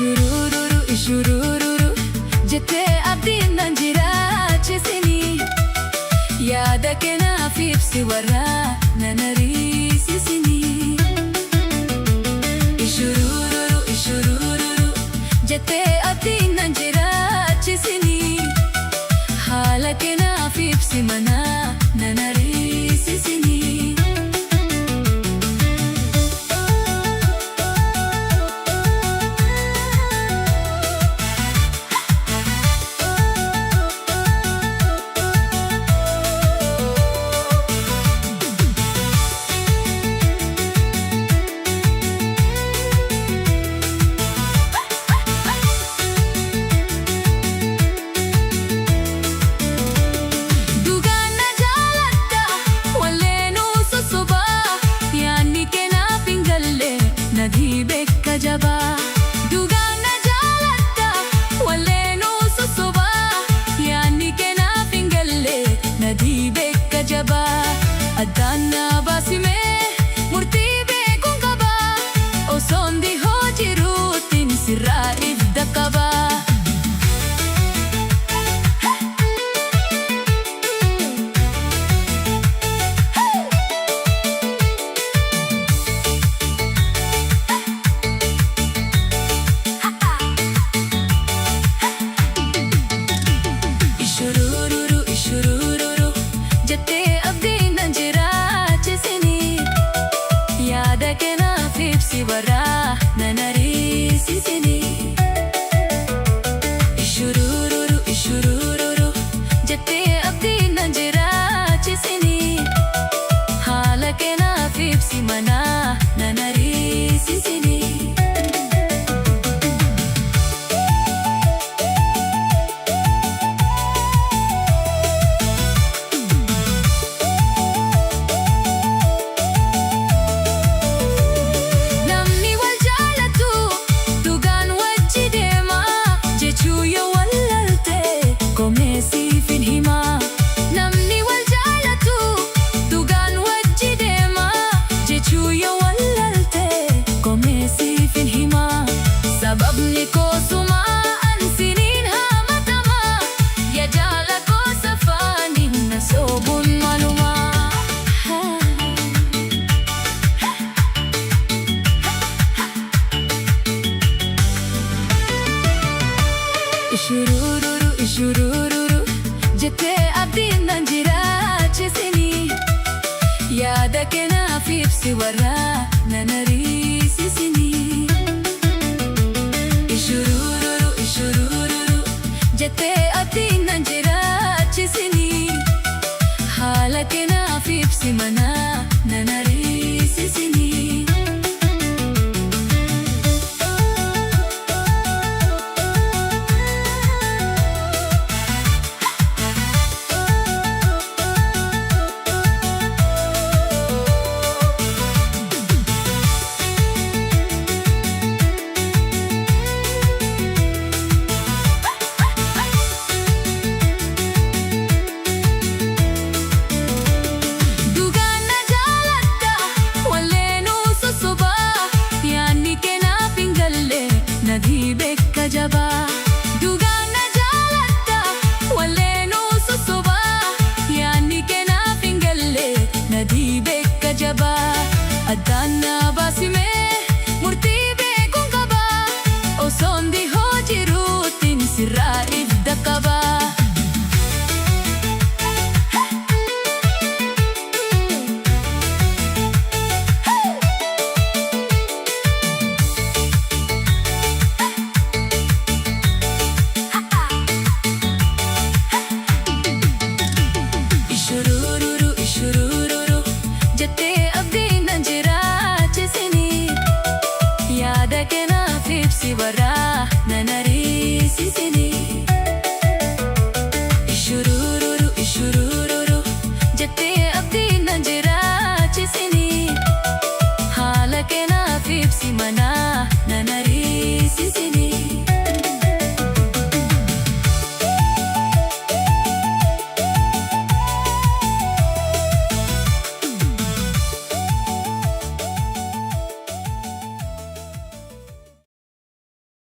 Ishurururu ishurururu jettee abdiin nan jiraachisinii. Yaada keenaaf ibsi warraa nan ariisisinii. Ishurururu ishurururu jettee abdiin nan jiraachisinii. Haala keenaaf ibsi manaa nan ariisisinii. Dhugaan na jaaladha walleenuu sosobaa, yaadni keenaaf hin galle na dhiibee jabaa. Dhugaan na jaaladha walleenuu sosobaa, yaadni keenaaf hin galle na dhiibee jabaa. Addaan na baasimee murtii beekuun qabaa, osoon dhihoo jiruutiin sirraa ifda qabaa. Ishurururu ishurururu jettee abdiin nan jiraachisinii. Yaada keenaaf ibsi warraa nan ariisisinii. Ishurururu ishurururu jettee abdiin nan jiraachisinii. Haala keenaaf ibsi manaa nan ariisisinii. Namni wal jaalatu dhugaan wajji deema jechuu yoo wallalte komee siif hin hima. Namni wal jaalatu dhugaan wajji deema jechuu yoo wallalte komee siif hin hima. Sababni koosuma ansiniin hamatama, yaa jaala koo safaaniin na soobuun maluma. Ishurururu ishurururu jettee abdiin nan jiraachisinii. Yaada keenaaf ibsi warraa nan ariisisinii. Ishurururu ishurururu jettee abdiin nan jiraachisinii. Haala keenaaf ibsi manaa nan ariisisinii. Dhugaan na jaaladha walleenuu sosobaa, yaadni keenaaf hin galle na dhiibee jabaa. Dhugaan na jaaladha walleenuu sosobaa, yaadni keenaaf hin galle na dhiibee jabaa. Addaan na baasimee murtii beekuun qabaa, osoon dhihoo jiruutiin sirraa ifda qabaa. Ishurururu ishurururu jettee abdiin nan jiraachisinii. Yaada keenaaf ibsi warraa nan ariisisinii. Ishurururu ishurururu jettee abdiin nan jiraachisinii. Haala keenaaf ibsi manaa.